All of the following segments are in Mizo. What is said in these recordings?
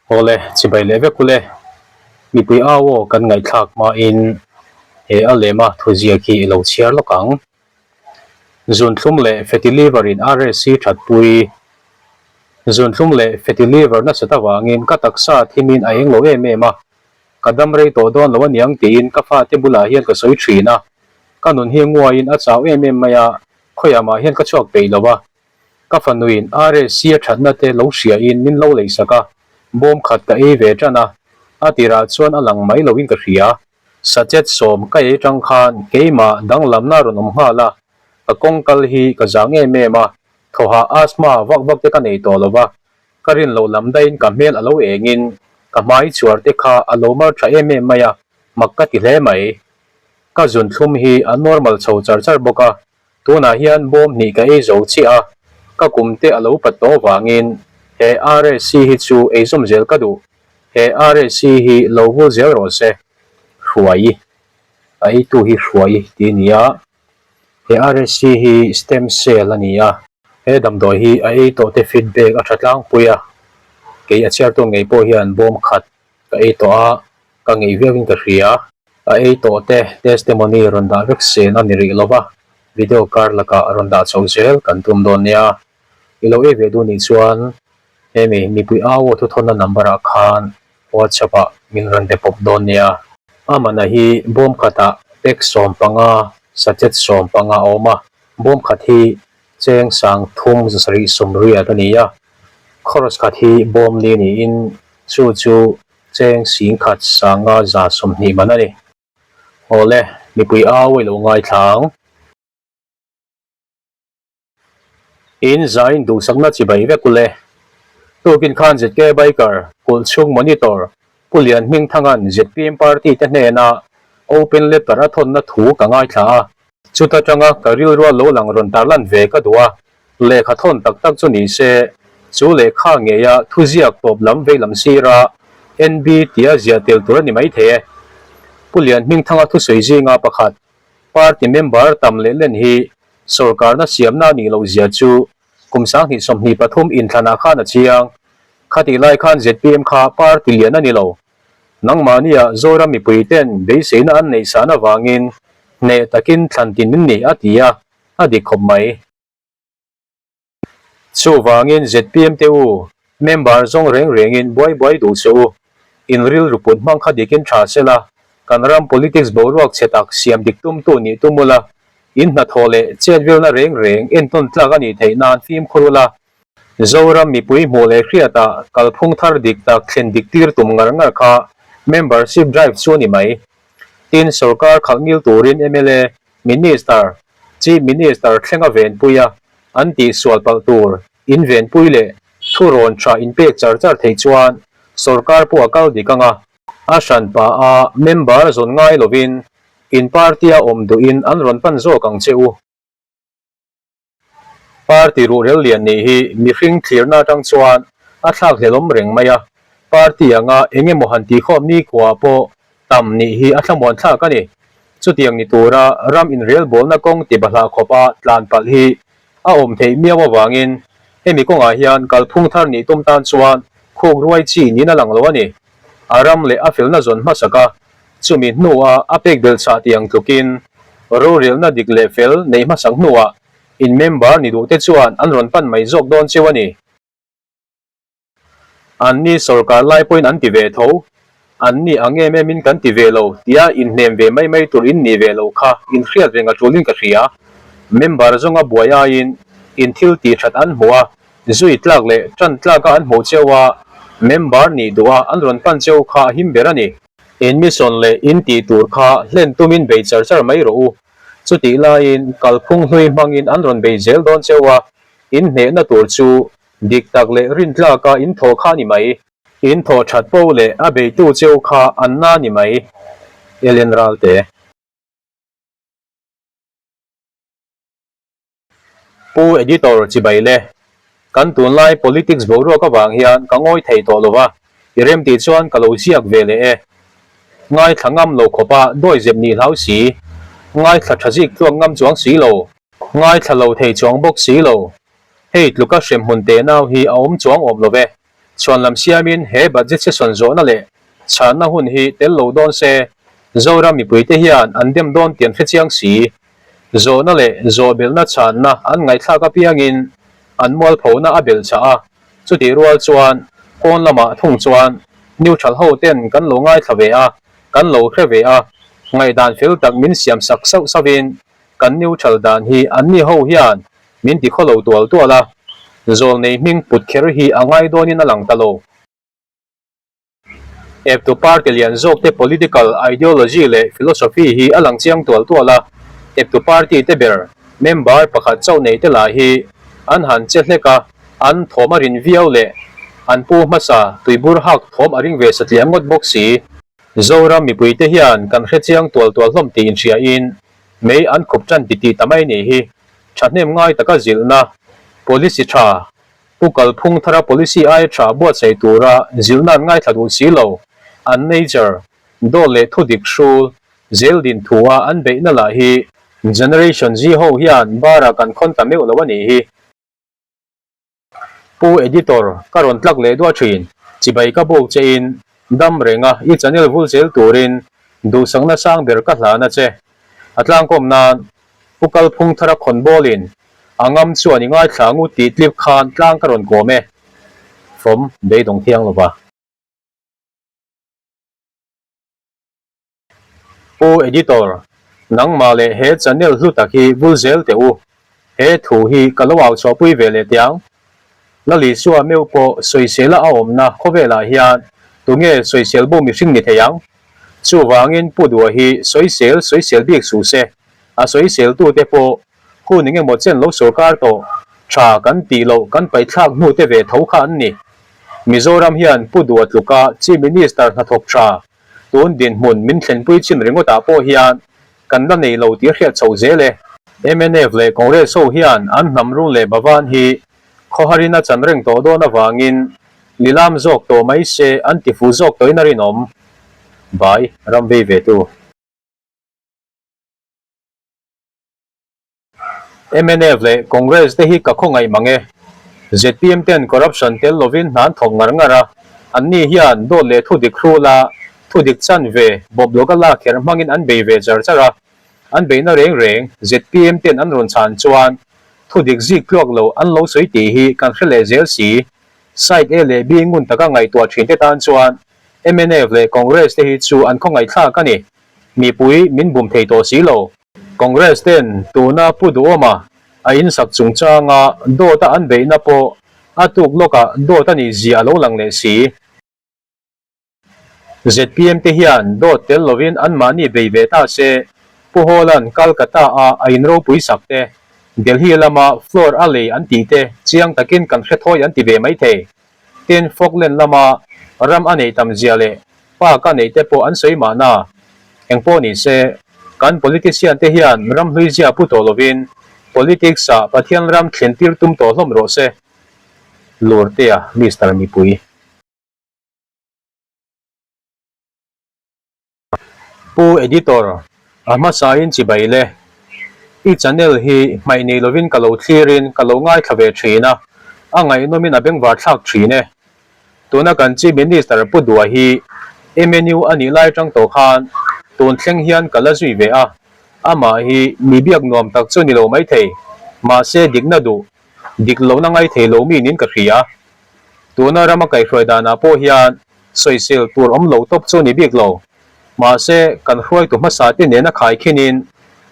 Awle, chibai leh vek ule. Mipui au aw kan ngaihthlak hmain he a lema thuziak hi i lo chhiar lawk ang. Zunthlum leh fatty liver in RSC thatpui Zunthlum leh fatty liver nasat avangin ka taksa thimin a eng lo em em a, ka dam rei tawh dawn lo aniang tiin ka fate bulah hian ka sawi thin a, ka nun hi nguaiin a chau em em mai a, khawiah mah hian ka chhuak peih lo a. Ka fanuin RSC a thatna te lo hriain min lo leisak a, bawm khat ka ei ve tan a, a tirah chuan a lang mai loin ka hria. Sachet sawm ka ei tang khan keimah danglamna rawn awm nghal a, ka kawng kal hi ka zang em em a, thawhah asthma vak vak te ka nei tawh lo va, ka rin loh lam daihin ka hmel a lo engin ka hmai chhuar te kha a lo mar tha em em mai a, mak ka ti hle mai. Ka zunthlum hi a normal chho char char bawk a, Tunah hian bawm hnih ka ei zo chiah a, ka kum te a lo pat tawh vangin he RSC hi chu ei zawm zel ka duh. He RSC hi lo vul zel rawh se. Hruai a eitu hi Hruai tih a ni a, he RSC hi stem cell a ni a. He damdawi hi a ei tawh te feedback a tha tlangpui a, kei a chhiartu ngei pawh hian bawm khat ka ei tawh a, ka ngeih viau in ka hria. A ei tawh te testimony rawn dah vek sen a ni rih lova, video kar lakah rawn dah chho zel kan tum dawn nia. I lo ei ve duh nih chuan hemi mipui au aw thuthawnna number ah khan WhatsApp ah min rawn be pawp dawn nia. A mana hi bawm khatah pack 15, sachet 15 a awm a, bawm khat hi cheng sang thum 7 riat a ni a, chorus khat hi bawm li niin chu chu cheng 10,000 sanga 120 man a ni. Awle, mipui au i lo ngaithla ang. In zain duhsakna chibai vek ule. Tukin khan ZK Biker, kulh chhung monitor, Pu Lian Hmingthanga'n zpm party te hnena open letter a thawnna thu ka ngaithla a. Chuta tanga ka rilrua lo lang rawn tarlan ve ka duh a, lehkha thawn tak tak chu ni se, chu lehkha ngeia thuziak tawp lam vei lam sira NB tia ziah tel tur a ni mai thei e. Pu Lian Hmingthanga thusawi zinga pakhat, party member tam leh len hi sorkarna siamna a nih loh zia chu kum 2023 inthlanah khan a chiang. Khatih lai khan zpm kha party lian a ni lo. Nangmahnia Zoram mipui ten beiseina an neih san avangin hneh takin thlan tin min ni a ti a, a dik khawp mai. Chuvangin zpm te u, member zawng reng rengin buai buai duh che u. In rilru put hmang kha dikin tha se la, kan ram politics boruak chhe tak siam dik tumtu nih tum ula, in hnathawh leh chetvelna reng reng entawn tlak a nih theih nan fimkhur ula, Zoram mipui hmuh leh hriatah kalphung thar dik tak thlen dik tir tum ngar ngar kha membership drive chu a ni mai. Tin, sorkar khalh ngil turin mla, Minister, Chief Minister thlenga venpui a, an tih sual palh tur in venpui leh thurawn tha inpek char char theih chuan sorkar pawh a kal dik ang a. A hranpa a member zawn ngai lovin in party-a awm duhin an rawn pan zawk ang che u. Party ruhrel lian nih hi mihring thlirna atang chuan a thlakhlelawm reng mai a, party anga eng emaw han tihkhawm nikhua pawh tam nih hi a thlamuan thlak a ni. Chutiang ni tura ram inrelbawlna kawng ti bahlah khawpa tlan palh hi a awm theih miau avangin hemi kawngah hian kalphung thar nih tum tan chuan khuk ruai chi niin a lang lo a ni. A ram leh a felna zawn hmasak a, chumi hnua a pek belchhah tiang tlukin rorelna dik leh fel neih hmasak hnuah In member ni duh te chuan an rawn pan mai zawk dawn cheu a ni. An ni sorkar lai pawhin an ti ve tho. An ni ang em em in kan ti ve lo tia inhnem ve mai mai tur in nih ve lo kha in hriat reng a tul in ka hria. Member zawnga buai aiin in thil tih that an hmuh a, zui tlak leh tan tlaka an hmuh cheu a, member nih duh a an rawn pan cheu kha a him ber a ni. In mission leh in tih tur kha hlen tumin bei char char mai rawh u. Chutih laiin kalphung hlui hmangin an rawn bei zel dawn cheu a, in hnehna tur chu dik tak leh rintlaka in thawh kha a ni mai. In thawh that po leh a beitu cheu kha an na ni mai. Ellen Ralte. Pu Editor chibai le. Kan tunlai politics boruak avang hian ka ngawi thei tawh lo va, i remtih chuan ka lo ziak ve leh e. Ngaithla ngam lo khawpa dawizep nih hlau si, ngaithla tha zik tluak ngam chuang si lo, ngaithla lo thei chuang bawk si lo. Hei tluka hremhmun te nau hi a awm chuang awm lo ve. Chhuanlam siamin he budget session zawhna leh chhanna hun hi tel lo dawn se, Zoram mipuite hian an dem dawn tih an hrechiang si. Zawhna leh zawhbelhna chhanna an ngaihthlak apiangin an mualphona a belh chah a, chutih rual chuan pawn lamah thung chuan neutral ho ten kan lo ngaithla ve a, kan lo hre ve a, ngaihdan fel tak min siam sak sauh sauhin kan neutral dan hi anni ho hian min ti khawlo tual tual a, zawlnei hming put kher hi a ngai dawnin a lang ta lo. Eptu party lian zawkte political ideology leh philosophy hi a lang chiang tual tual a, eptu party te ber member pakhat chauh nei te lah hi an han che hlek a, an thawm a rin viau leh an pu hmasa tuibur hak thawm a ring ve satliah ngawt bawk si. Zoram mipuite hian kan hre chiang tual tual hlawm tih inhriain mei an khup tan titih ta mai nih hi thahnem ngai taka zilhna policy tha Pu Kalphung thara policy aia tha buatsaih tura zilhna an ngaithla duh si lo. An nature, dawl leh thudik hrul, zel din thua an beihna lah hi Generation Z ho hian bara kan khawn ta meuh lo a nih hi. Pu Editor, ka rawn tlak leh duah thin. Chibai ka buk che in, dam renga i channel vul zel turin duhsakna sang ber ka hlan a che. A tlangkawm nan Pu Kalphung thara khawn bawlin a ngam chuan i ngaithla ngut tih tlip khan tlang ka rawn kawm e. From Beidawng thiang lova. Pu Editor, nangmah leh he channel hlu tak hi vul zel teh u. He thu hi ka lo au chhuahpui ve leh teh ang. Lalisua meuh pawh sawisela a awmna khawvelah hian tunge sawisel bo mihring ni thei ang? Chuvangin Pu Dua hi sawisel sawisel bik suh se, a sawiseltute pawh hun eng emaw chen lo sorkar tawh tha kan tih loh kan paihthlak hnu te ve tho kha an ni. Mizoram hian Pu Dua tluka Chief Minister hnathawk tha tun dinhmun min thlenpui chin ringawtah pawh hian kan la nei lo tih a hriat chhoh zel e. Mnf leh Congress ho hian an hnam rung leh Bhavan hi Khawharin a chan reng tawh dawn avangin lilam zawk tawh mai se an ti fuh zawk tawhin a rinawm. Bai, ram vei ve tu. Mnf leh Congress te hi ka khawngaih mang e. Zpm ten corruption tel lovin hna an thawk ngar ngar a, anni hian dawt leh thudik hrula thudik chan ve bawp lawk a lak kher hmangin an bei ve char char a, an beihna reng reng zpm ten an rawn chhan chuan Thudik zik tluak lo an lo sawi tih hi kan hre leh zel si. Side A leh B ngun taka ngaihtuah thin te tan chuan mnf leh Congress te hi chu an khawngaihthlak a ni. Mipui min bum thei tawh si lo. Congress ten tuna Pu Duhawma a insak chungchanga dawta an beihna pawh a tuk lawkah dawt a nih zia a lo lang leh si. Zpm te hian dawt tel lovin anmahni bei ve ta se, Pu Hawla'n Calcutta-a a inropui sak te, Delhi lama floor a lei an tih te chiang takin kan hre thawi an ti ve mai thei. Tin, Falkland lama ram a neih tam zia leh park a neih te pawh an sawi mahna. Engpawh ni se, kan politician te hian ram hlui zia pu tawh lovin politics-ah Pathian ram thlen tir tum tawh hlawm rawh se. Lurtea, Mister Mipui. Pu Editor, a hmasain chibai le. I channel hi hmaih nei lovin ka lo thlirin ka lo ngaithla ve thin a, a ngaihnawmin a bengvar thlak thin e. Tuna kan Chief Minister Pu Dua hi MNU a nih lai atang tawh khan tun thleng hian ka la zui ve a, amah hi mi biak nuam tak chu ni lo maithei, mahse dikna duh, dik lohna ngaithei lo mi niin ka hria. Tuna rama kaihhruai danah pawh hian sawisel tur awm lo tawp chu ni bik lo. Mahse, kan hruaitu hmasa te nena khaikhinin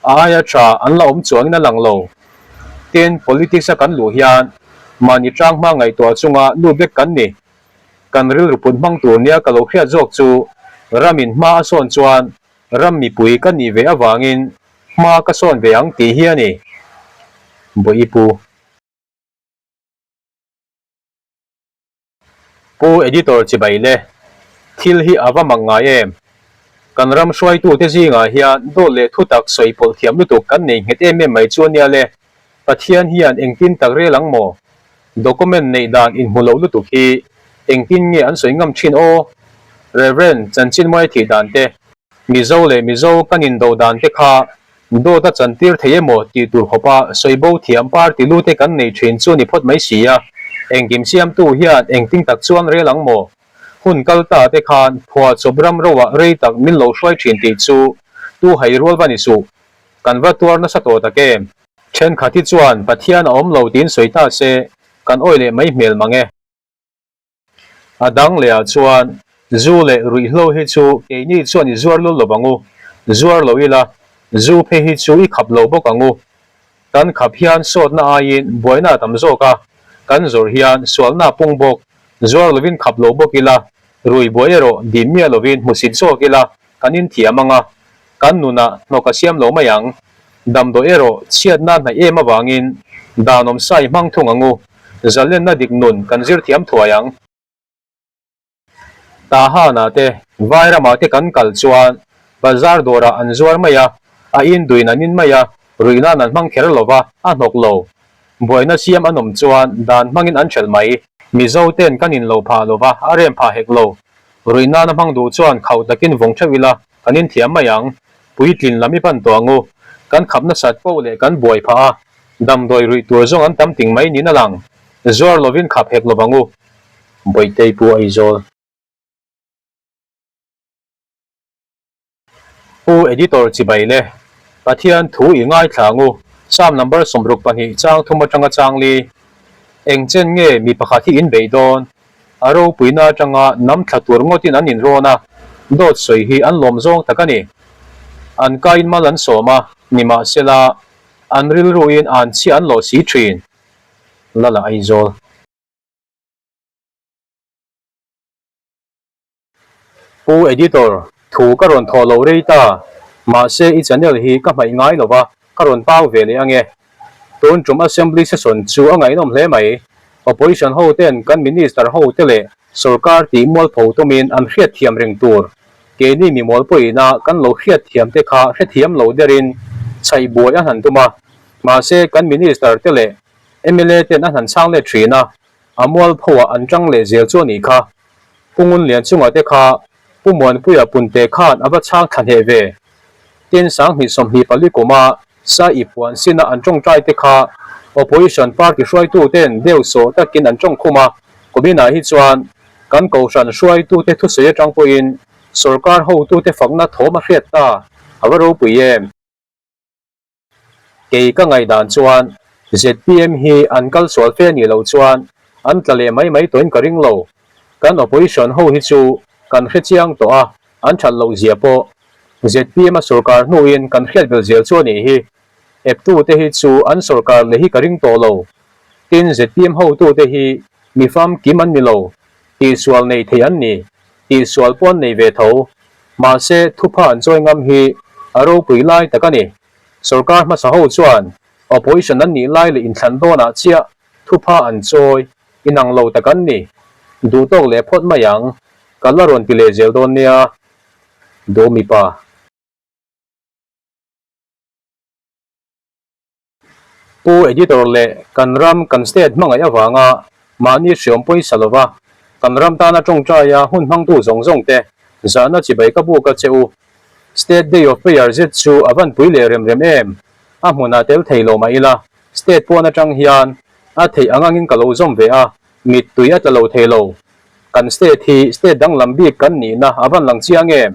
a aia tha an la awm chuangin a lang lo. Tin, politics a kan luh hian mahni tang hma ngaihtuah chunga lut vek kan ni. Kan rilru put hmang tur nia ka lo hriat zawk chu ramin hma a sawn chuan ram mipui ka nih ve avangin hma ka sawn ve ang tih hi a ni. Bawipu. Pu Editor chibai le, thil hi a va mak ngai em? Kan ram hruaitute zingah hian dawt leh thutak sawi pawlh thiam lutuk kan nei nghet em em mai chu a nia le. Pathian hian engtin tak rel ang maw? Document neih dan inhmu lo lutuk hi engtin nge an sawi ngam thin aw? Rev. Chanchinmawia thih dan te, Mizo leh Mizo kan indo dan te kha Dawt a chantir thei emaw tih tur khawpa sawibo thiam party lu te kan nei thin chu ni phawt mai si a. Engkim siamtu hian engtin tak chuan rel ang maw? Hun kal ta te khan phuahchawp ram roah rei tak min lo hruai thin tih chu tu hai rual va ni suh. Kan va tuar nasa tawh tak em? Thenkhat hi chuan Pathian a awm lo tiin sawi ta se kan awih leh mai hmel mang e. A dang leh ah chuan zu leh ruihhlo hi chu keini chuan i zuar lul lo ang u, zuar lo ila zu phei hi chu i khap lo bawk ang u. Kan khap hian sawtna aiin buaina a tam zawk a, kan zawrh hian sualna a pung bawk, zuar lovin khap lo bawk ila, rui buai erawh dim miah lovin hmusit zawk ila kan inthiam ang a, Kan nunah hnawk a siam lo mai ang. Damdawi erawh chhiatna hnaih em avangin danawm sa i hmang thung ang u. Zalenna dik nun kan zir thiam thuai ang. Tahanah te, Vairamah te kan kal chuan bazar dawrah an zuar mai a, a in duin an in mai a, ruih nan an hmang kher lo va, a hnawk lo. Buaina siam an awm chuan dan hmangin an hrelh mai. Mizo ten kan in lo phah lo va, a rem phah hek lo. Ruih nana hmang duh chuan khauh takin vawng theuh ila, Kan inthiam mai ang, puitlin lam i pan tawh ang u. Kan khap nasat poh leh kan buai phah a, damdawi ruih tur zawng an tam ting mai niin a lang. Zuar lovin khap hek lo vang u. Bawihtei Pu Aizawl. Pu Editor chibai le. Pathian thu i ngaithla ang u. Psalm number 62 chang thum atanga chang li. Eng chen nge mi pakhat hi in beih dawn? A ropuina atanga nam thla tur ngawtin an inrawn a, dawt sawi hi an lawm zawng tak a ni. An kain mal an sawm a, nimahsela, an rilruin an chhia an lawh si thin. Lala Aizawl. Pu Editor, thu ka rawn thawh loh rei ta, mahse i channel hi ka hmaih ngai lo va, ka rawn pau ve leh ange. Tun tum Assembly session chu a ngaihnawm hle mai. Opposition ho ten kan Minister ho te leh sorkar tih mualpho tumin an hriatthiam reng tur. Keini mi mual pawihna kan lo hriatthiam te kha hrethiam lo derin chhaih buai an han tum a, mahse kan Minister te leh mla ten an han chhang let thin a, a mualpho ah an tang leh zel chu a nih kha. Pu Ngunlian chungah te kha Pu Muanpuia Punte khan a va chhang thla hneh ve. Tin, 2024 kuma Sa i puan sina an tawngtai te kha Opposition party hruaitu ten deuh sawh takin an tawng khum a, kuminah hi chuan kan kohhran hruaitute thusawi atang pawhin sorkar hotute fakna thawm a hriat ta, a va ropui em? Kei ka ngaihdan chuan zpm hi an kal sual fe anih loh chuan an tla leh mai mai tawhin ka ring lo. Kan opposition ho hi chu kan hre chiang tawh a, an that loh zia pawh zpm a sorkar hnuin kan hriat belh zel chu anih hi. Eptute hi chu an sorkar leh hi ka ring tawh lo. Tin zpm hotute hi mi famkim an ni lo, tihsual nei thei an ni, tihsual pawh an nei ve tho. Mahse, thupha an chawi ngam hi a ropui lai tak a ni. Sorkar hmasa ho chuan opposition an nih lai leh inthlan dawnah chiah thupha an chawi inang lo tak an ni. Duh tawk leh phawt mai ang, ka la rawn ti leh zel dawn nia. Duh mipa. Pu Editor leh kan ram kan state hmangaih avanga mahni hriawm pawisa lova kan ram tana tawngtaia hun hmangtu zawng zawng te zahna chibai ka buk a che u. State Day of Prayer zet chu a van pui leh rem rem em? A hmunah tel thei lo mah ila state pawn atang hian a theih ang angin ka lo zawm ve a, mittui a tla lo thei lo. Kan state hi state danglam bik kan nihna a van lang chiang em?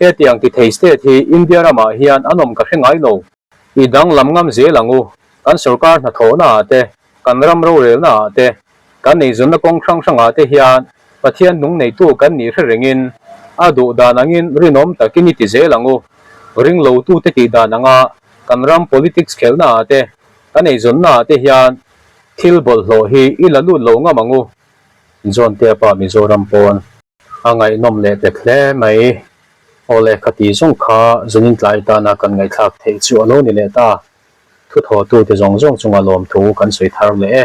Hetiang ti thei state hi India ramah hian an awm ka hre ngai lo. I danglam ngam zel ang u. Kan sorkar hnathawhna ah te, kan ram rorelna ah te, kan eizawnna kawng hrang hrang ah te hian Pathian nung neitu kan nih hre rengin a duh dan angin rinawm takin i ti zel ang u. Ringlotute tih dan anga kan ram politics khelhna ah te, kan eizawnna ah te hian thil bawlhhlawh hi i la lut lo ngam ang u. John Tea pa Mizoram pawn. A ngaihnawm leh pek hle mai. Aw le, ka tih zawng kha zanin tlai tana kan ngaihthlak theih chu a lo ni leh ta. Thu thawhtute zawng zawng chunga lawmthu kan sawi thar leh e.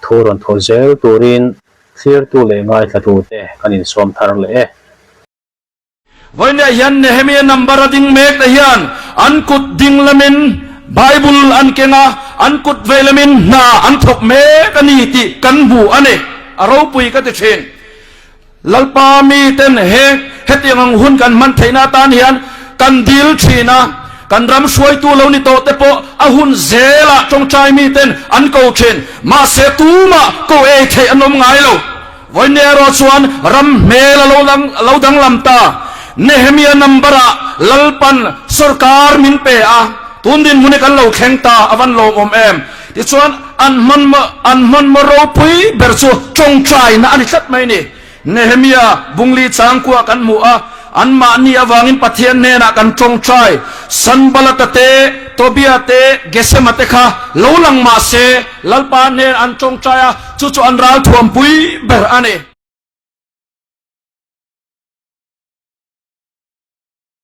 Thu rawn thawh zel turin thlirtu leh ngaithlatute kan insawm thar leh e. Vawinia hian Nehemia number a ding mek te hian an kut ding lamin Bible an keng a, an kut vei lamin hna an thawk mek a ni tih kan hmu a ni. A ropui ka ti thin. Lalpa miten he hetiang ang hun kan hman theihna atan hian kan dil thin a. Kan ram hruaitu lo ni tawh te pawh a hun zelah tawngtai miten an ko thin. Mahse tumah ko ei theih an awm ngai lo. Vawiin erawh chuan ram hmel a lo lo danglam ta. Nehemia number ah Lalpan sorkar min pe a, tun dinhmun hi kan lo thleng ta a van lawmawm em. Tichuan an hman an hmanmaw ropui ber chu tawngtaina a ni tlat mai ni. Nehemia bungli changkua kan hmu a, anmahni avangin Pathian hnenah kan tawngtai. Sanbalata te, Tobia te, Gesema te kha lo lang mah se, Lalpa hnen an tawngtai a, chu chu an ralthuampui ber a ni.